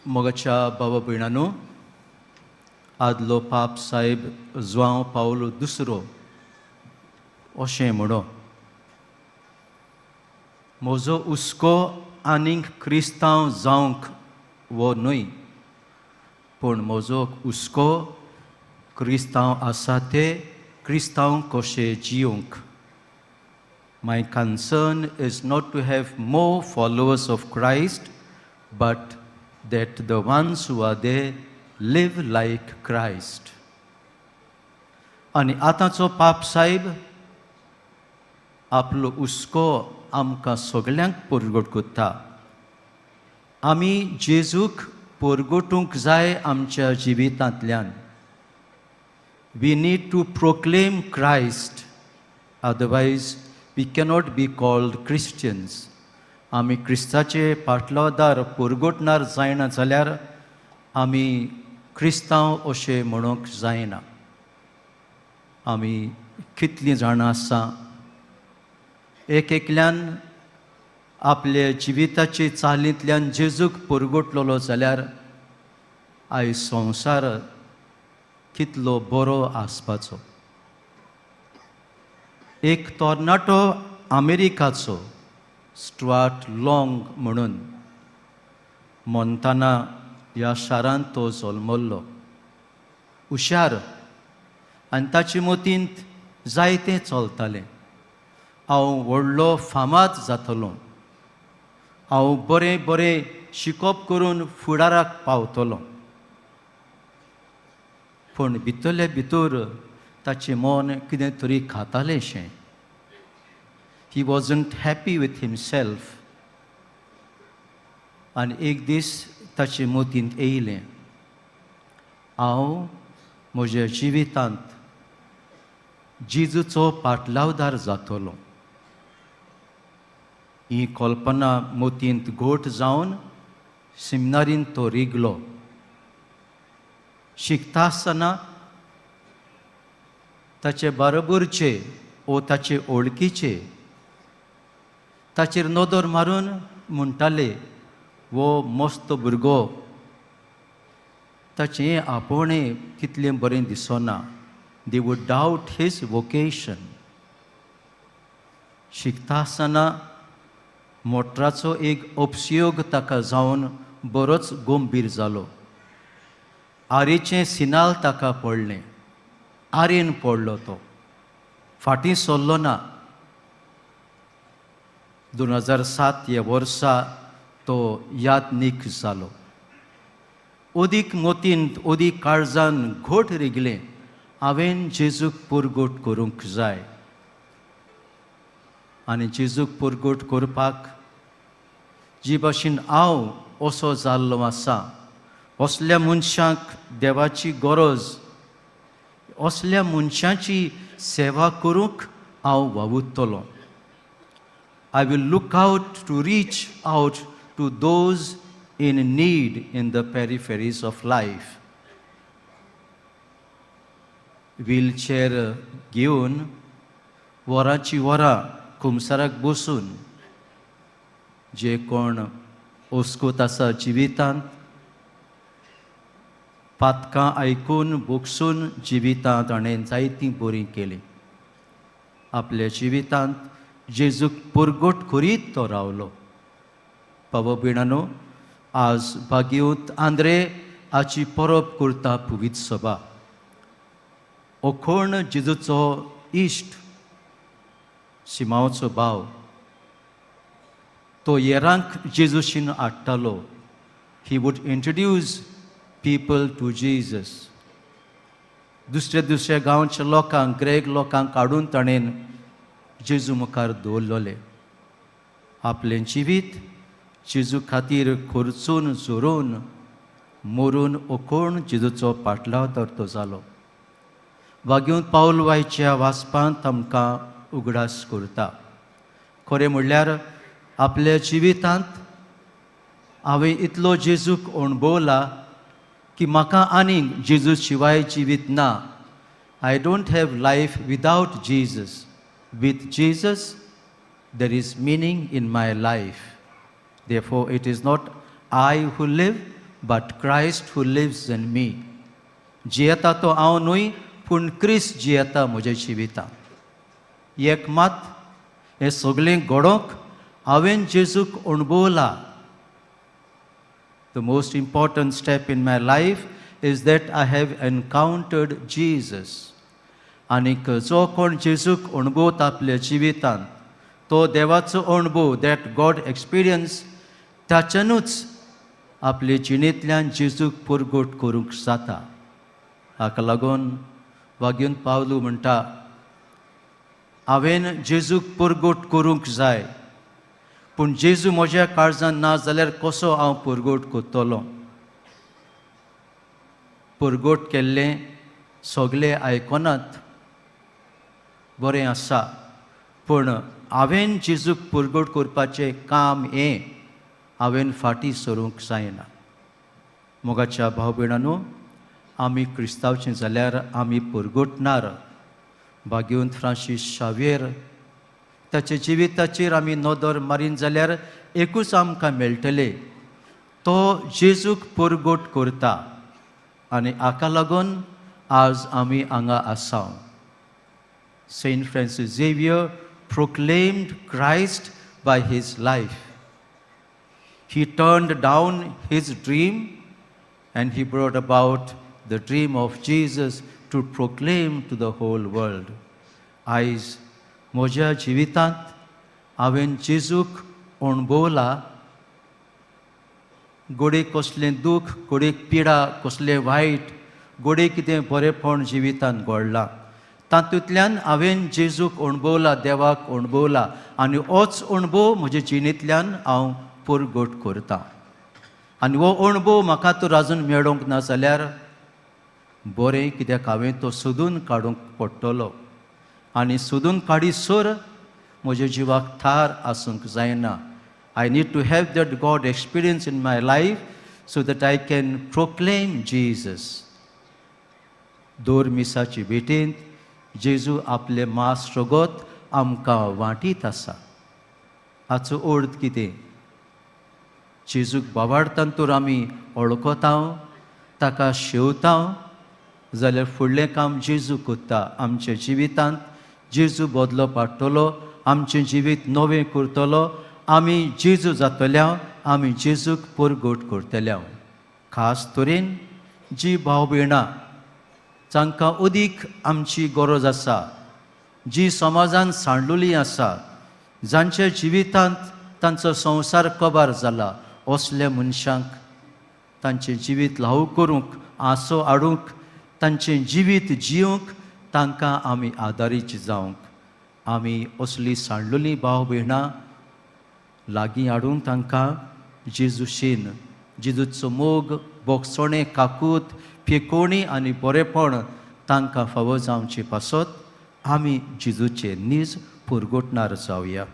मोगाच्या बाबा भयणांनो, आदलो पाप साहेब जुआंव पावलो दुसरो अशें म्हणो, म्हजो हुस्को आनीक क्रिस्तांव जावंक वो न्हय, पूण म्हजो हुस्को क्रिस्तांव आसा ते क्रिस्तांव कशे जियोंक. My concern is not to have more followers of Christ, but that the ones who are there live like Christ. आनी आतांचो पाप साहेब आपलो हुस्को आमकां सगल्यांक परगट करता. आमी जेजूक परगटूंक जाय आमच्या जिवितांतल्यान. We need to proclaim Christ, otherwise we cannot be called Christians. आमी क्रिस्ताचे पाटलोदार परगटणार जायना जाल्यार आमी क्रिस्तांव अशें म्हणूंक जायना. आमी कितलीं जाणां आसा, एक एकल्यान आपल्या जिविताचे चालींतल्यान जेजूक परगटलेलो जाल्यार आयज संवसार कितलो बरो आसपाचो. एक तरणाटो अमेरिकाचो, स्टुअर्ट लाँग म्हणून, मोंताना ह्या शारांत तो जल्मल्लो. हुशार आनी ताचे मतींत जायतें चलतालें. हांव व्हडलो फामाद जातलो, हांव बरें बरें शिकप करून फुडाराक पावतलो. पूण भितरले भितर ताचें मन कितें तरी खातालेंशें. He wasn't happy with himself. आनी एक दीस ताचे मतींत येयलें, हांव म्हज्या जिवितांत जेजूचो पाटलावदार जातलो. ही कल्पना मतींत घट जावन सिमनारीन तो रिगलो. शिकता आसतना ताचे बरोबरचे ओ ताचे ओळखीचे ताचेर नदर मारून म्हणटाले, वो मस्त भुरगो, ताचें आपोवणें तितलें बरें दिसना. They would doubt his vocation. शिकता आसतना मोटराचो एक अपयोग ताका जावन बरोच गंभीर जालो. आरेचें सिनाल ताका पडलें. आरेन पडलो तो, फाटीं सरलो ना. 2007 ह्या वर्सा तो यादनीक जालो. अदीक मतींत, अदीक काळजान घट रिगलें, हांवें जेजूक परगट करूंक जाय. आनी जेजूक परगट करपाक जी भाशेन हांव असो जाल्लो आसा, असल्या मनशांक देवाची गरज, असल्या मनशांची सेवा करूंक हांव वावुरतलो. I will look out to reach out to those in need in the peripheries of life. Wheelchair घेवन वरांची वरां कुमसाराक बसून जे कोण ओस्कोत आसा जिवितांत, पातकां आयकून भोगसून जिवितांत ताणें जायतीं बरीं केलीं. आपल्या जिवितांत जेजूक परगट करीत तो रावलो. बाबा भयणानो, आज भाग्यवंत आंद्रे हाची परब करता पुवीत सभा. ओखोण जेजूचो इश्ट, सिमांवचो भाव, तो हेरांक जेजूशीन हाडटालो. He would introduce people to Jesus. दुसऱ्या दुसऱ्या गांवच्या लोकांक, ग्रेग लोकांक काडून ताणें जेजू मुखार दवरलेले. आपलें जिवीत जेजू खातीर खर्चून झरोवन मरून ओकोण जेजूचो पाटलाव तर तो जालो. भाग्यवंत पावल वायच्या वाचपांत आमकां उगडास करता. खरें म्हणल्यार आपल्या जिवितांत हांवें इतलो जेजूक अणभवला की म्हाका आनीक जेजू शिवाय जिवीत ना. I don't have life without Jesus. With Jesus there is meaning in my life. Therefore, it is not I who live, but Christ who lives in me. जियेता तो हांव न्हय, पूण क्रिस्त जियेता म्हज्या जिवितांत. एक मात, हें सगळें घडोवंक हांवें जेजूक अणभवला. The most important step in my life is that I have encountered Jesus. आनीक जो कोण जेजूक अणभवता आपल्या जिवितांत, तो देवाचो अणभव, that God experience, ताच्यानूच आपले जिणेंतल्यान जेजूक परगट करूंक जाता. हाका लागून भाग्यवंत पावलू म्हणटा, हांवें जेजूक परगट करूंक जाय, पूण जेजू म्हज्या काळजान ना जाल्यार कसो हांव परगट करतलो? परगट केल्लें सगळे आयकनात, बरें आसा, पूण हांवें जेजूक परगट करपाचें काम हें हांवें फाटीं सरूंक जायना. मोगाच्या भाव भयणांनो, आमी क्रिस्तांवचें जाल्यार आमी परगटणार. भाग्यवंत फ्रांसीस शावेर, ताच्या जिविताचेर आमी नदर मारीन जाल्यार एकूच आमकां मेळटलें, तो जेजूक परगट करता आनी हाका लागून आज आमी हांगा आसा. Saint Francis Xavier proclaimed Christ by his life. He turned down his dream and he brought about the dream of Jesus to proclaim to the whole world. आयज म्हज्या जिवितांत हांवें जेजूक अणभवला. घडये कसलें दूख, घडये पिडा, कसलें वायट, घडये कितें बरेंपण जिवितांत घडलां, तातूंतल्यान हांवें जेजूक अणभवला, देवाक अणभवला आनी होच अणभव म्हज्या जिणेंतल्यान हांव परगट करता. आनी हो अणभव म्हाका तर अजून मेळोंक ना जाल्यार बरें, कित्याक हांवें तो सोदून काडूंक पडटलो आनी सोदून काडीसर म्हज्या जिवाक थार आसूंक जायना. I need to have that God experience in my life so that I can proclaim Jesus. दर मिसाची भेटेंत जेजू आपलें मास रगत आमकां वांटीत आसा. हाचो अर्थ कितें? जेजूक बाबाडतान तर आमी वळखता, ताका शेवता जाल्यार फुडलें काम जेजू करता. आमच्या जिवितांत जेजू बदलो पाडटलो, आमचें जिवीत नवें करतलो. आमी जेजू जातल्या, आमी जेजूक परगट करतल्या. खास तरेन जी भाव भयणां जांकां अदीक आमची गरज आसा, जी समाजान सांडलेली आसा, जांच्या जिवितांत तांचो संवसार कबार जाला, असल्या मनशांक तांचें जिवीत ल्हाव करूंक, आसो हाडूंक, तांचें जिवीत जिवंक तांकां आमी आदारीच जावंक. आमी असली सांडलेली भाव भयणां लागीं हाडूंक तांकां जेजूशीन, जेजूचो मोग, भोगसणें, काकूत, पेकोणी आनी बरेपण तांकां फावो जावचे पासत आमी जेजूचे नीज पुरगोटणार जावया.